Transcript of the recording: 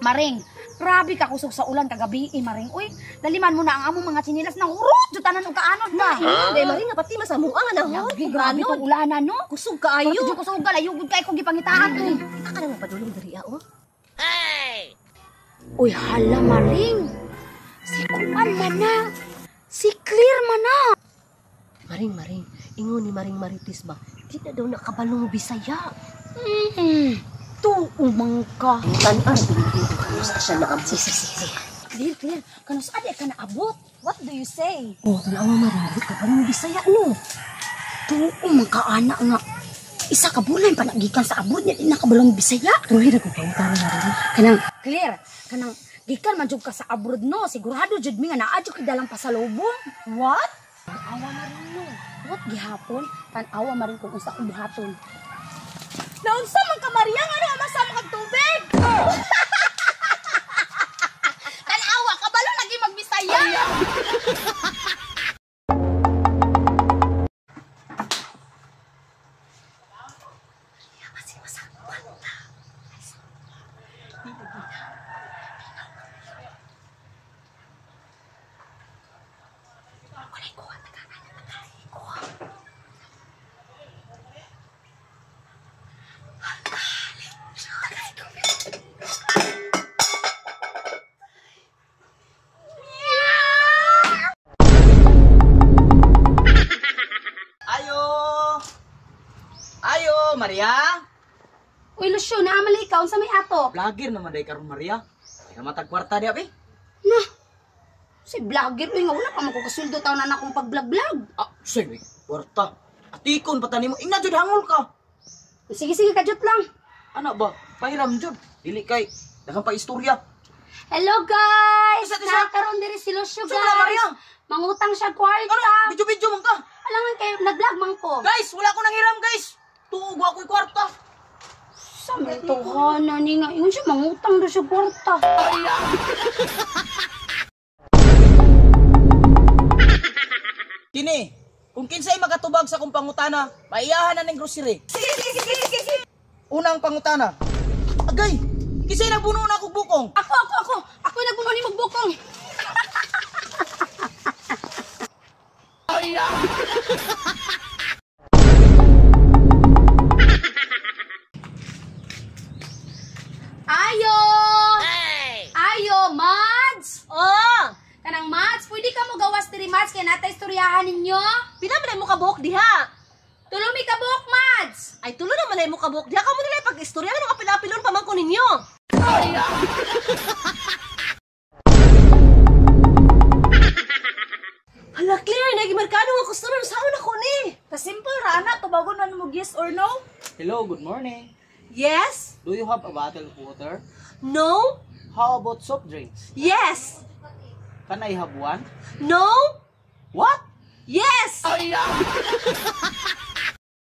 Maring, grabe ka kusog sa ulan kagabi, eh, Maring. Uy, daliman mo na ang among mga tsinilas na hurot jud tanan og kaanod ba. Huh? Maring, nga pati masamuang nga nahod. Lagi, grabe tong ulanan, no? Kusog kaayo. Jud kusog ka, layo gud kay kong gipangitaan. Uy. Kita ka nang padulong diri oh. Uy, hala, Maring. Si Kuan man na. Si Clear man na. Maring, Maring, ingon ni Maring Marites ba? Di na daw nakabalong Bisaya. Tuumang ka. Tan-ar, kung siya naabot. Si. Clear, clear. Kanus adi ka naabot. What do you say? Oh, tanawa Maring, kabalong Bisaya no. Tuumang ka, anak nga. Isa ka bulan pa nagikan sa abot niya, di nakabalong Bisaya. Pero hira kong pangutana, Maring. Kanang, clear. Kanang, gikan man jud ka sa abroad no. Sigurado jud mi nga naa jud kay dalang pasalubong. What? Awa Maring no. What gihapon? Tan-awa Maring kung unsa akong buhaton. Naunsa man ka Maria nga ano masama kag tubig? Tan-awa kabalo lagi magbisaya. Ayo, Maria. Uy, Lucio, naamali ka. Unsa may ato? Vlogger naman day karon Maria. Ay matag kwarta di abi. Na. Si vlogger uy nga wala pa man ko kasuldo taon na akong pag-vlog-vlog. Ah, sige, kwarta. Atikon pa tani mo. Ingna jud hangol ka. Sige sige kajut lang. Ana ba? Pahiram jud. Dili kay daghang pa istorya. Hello guys. Isa, isa. Nakaroon diri si Lucio Sa wala, Maria? guys. Mangutang siya kwarta. Ano? Video-video man ka. Alangan kay nag-vlog man ko. Guys, wala ko nang hiram, guys. Tuog ako'y kwarta. Sa may tuhana ni nga ingon siya mangutang daw siya kwarta. Kini, kung kinsay makatubag sa akong pangutana, maiyahan na ning grocery. Sige. Unang pangutana. Agay, kinsay nagbuno na akong bukong? Ako ako ako. Ako yung nagbuno ni magbukong. Ayo! Ayo, Mads! Oh, Kanang Mads, pwede ka mo gawas diri Mads kay natay istoryahan ninyo? pila man mo kabuhok diha? Tulo mi ka buok, Mads! Ay tulo naman ay mo kabuhok diha. Kamo nila pag-istorya nganong apil-apilon pa man ko ninyo. Hala, Clear, nagi merkado nga customer saan ako ni? Ta simple ra ana, tubagon man mo yes or no? Hello, good morning. Yes? Do you have a bottle of water? No? How about soft drinks? Yes? Can I have one? No? What? Yes!